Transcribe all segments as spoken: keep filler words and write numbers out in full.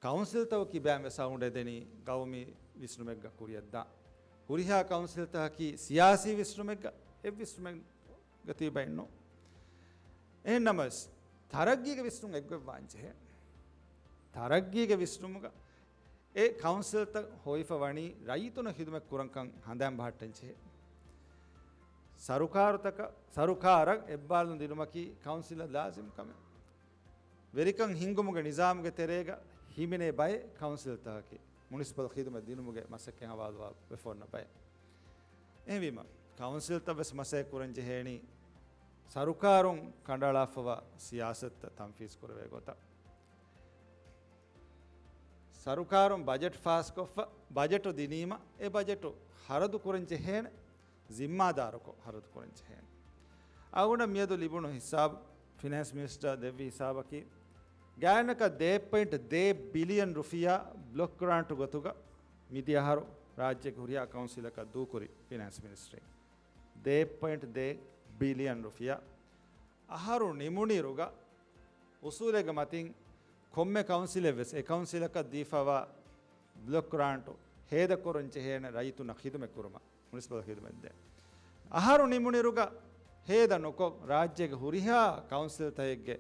ކައުންސިލްތަކު ކިބައިން ވެސް އަޅުގަނޑު ދެނީ ގައުމީ ވިސްނުމެއްގަ ކުރިއަށްދާ. ހުރިހާ ކައުންސިލްތަކަކީ ސިޔާސީ ވިސްނުމެއްގަ އެއްވިސްނުމެއްގަ ތިބެއިންނު. އެހެންނަމަވެސް، ތަރައްގީގެ ވިސްނުން އެއްގޮތްވާން ޖެހޭ. ތަރައްގީގެ ވިސްނުމުގަ އެ ކައުންސިލްތައް ހޮވިފަ ވަނީ ރައްޔިތުންނަށް ޚިދުމަތް ކުރަންކަން ހަނދާން ބަހައްޓަން ޖެހޭ. ސަރުކާރުތަކަށް، ސަރުކާރަށް އެއްބާރުލުން ދިނުމަކީ ކައުންސިލަށް ލާޒިމް ކަމެއް. ވެރިކަން ހިންގުމުގެ ނިޒާމުގެ ތެރޭގަ ހިމެނޭ ބައެއް ކައުންސިލްތަކަކީ މުނިސިޕަލް ޚިދުމަތް ދިނުމުގެ މަސައްކަތް ހަވާލުވާ ވެފަ އޮންނަ ބައެއް. އެހެންވީމަ، ކައުންސިލްތައް ވެސް މަސައްކަތް ކުރަން ޖެހޭނީ ސަރުކާރުން ކަނޑައަޅާފަވާ ސިޔާސަތުތައް ތަންފީޒް ކުރެވޭ ގޮތަށް. ސަރުކާރުން ބަޖެޓް ފާސްކޮށްފަ، ބަޖެޓު ދިނީމަ، އެ ބަޖެޓު ހަރަދު ކުރަން ޖެހޭނެ، ޒިންމާދާރުކޮށް ހަރަދު ކުރަން ޖެހޭނެ. އަޅުގަނޑަށް މިއަދު ލިބުނު ހިސާބު، ފިނޭންސް މިނިސްޓަރ ދެއްވި ހިސާބަކީ، ގާތްގަނޑަކަށް ދޭއް ޕޮއިންޓް ދޭއް ބިލިއަން ރުފިޔާ ބްލޮކް ގްރާންޓު ގޮތުގަ މިދިޔަ އަހަރު ރާއްޖޭގެ ހުރިހާ ކައުންސިލަކަށް ދޫކުރި ފިނޭންސް މިނިސްޓްރީން. ދޭއް ޕޮއިންޓް ދޭއް ބިލިއަން ރުފިޔާ. އަހަރު ނިމުނިރުގަ އުސޫލެއްގެ މަތިން ކޮންމެ ކައުންސިލެއް ވެސް އެ ކައުންސިލަކަށް ދީފަވާ ބްލޮކް ގްރާންޓު ހޭދަކުރަން ޖެހޭނެ ރައްޔިތުންނަށް ޚިދުމަތް ކުރުމަށް، މުނިސިޕަލް ޚިދުމަތް ދޭން. އަހަރު ނިމުނިރުގަ ހޭދަ ނުކޮށް، ރާއްޖޭގެ ހުރިހާ ކައުންސިލްތަކެއްގެ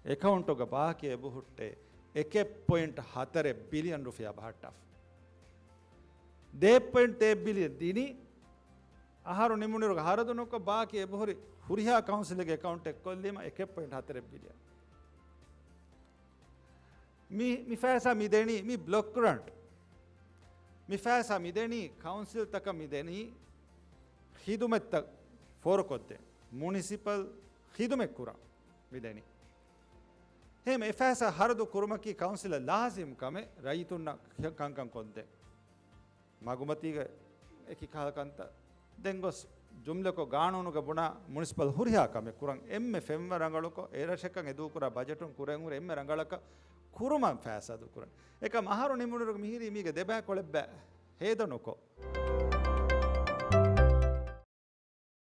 އެކައުންޓުގަ ބާކީ އެބަހުއްޓޭ އެކެއް ޕޮއިންޓް ހަތަރެއް ބިލިއަން ރުފިޔާ ބަހައްޓާފަ. ދޭއް ޕޮއިންޓް ދޭއް ބިލިއަން ދިނީ، އަހަރު ނިމުނިރުގަ ހަރަދު ނުކޮށް، ބާކީ އެބަހުރި ހުރިހާ ކައުންސިލެއްގެ އެކައުންޓަށް ކޮށްލީމަ އެކެއް ޕޮއިންޓް ހަތަރެއް ބިލިއަން. މި، މި ފައިސާ މި ދެނީ، މި ބްލޮކް ގްރާންޓް. މި ފައިސާ މި ދެނީ ކައުންސިލްތަކަށް މި ދެނީ ޚިދުމަތްތައް ފޯރުކޮށްދޭން، މުނިސިޕަލް ޚިދުމަތް ކުރަން މި ދެނީ. ހޭމަ އެ ފައިސާ ހަރަދު ކުރުމަކީ ކައުންސިލަށް ލާޒިމް ކަމެއް ރައްޔިތުންނަށް ކަންކަން ކޮށްދޭން. މަގުމަތީގަ އެކި ކަހަލަ ކަންތައް. ދެން ގޮސް ޖުމްލަކޮށް ގާނޫނުގަ ބުނާ މުނިސިޕަލް ހުރިހާ ކަމެއް ކުރަން އެންމެ ފެންވަ ރަނގަޅުކޮށް، އެ ރަށަކަށް އެ ދޫކުރާ ބަޖެޓުން ކުރެން ހުރި އެންމެ ރަނގަޅަކަށް ކުރުމަށް ފައިސާ ދޫކުރަން. އެކަމް އަހަރު ނިމުނުރުގެ މިހިރީ މީގެ ދެބައިކޮޅެއްބައި ހޭދަ ނުކޮށް،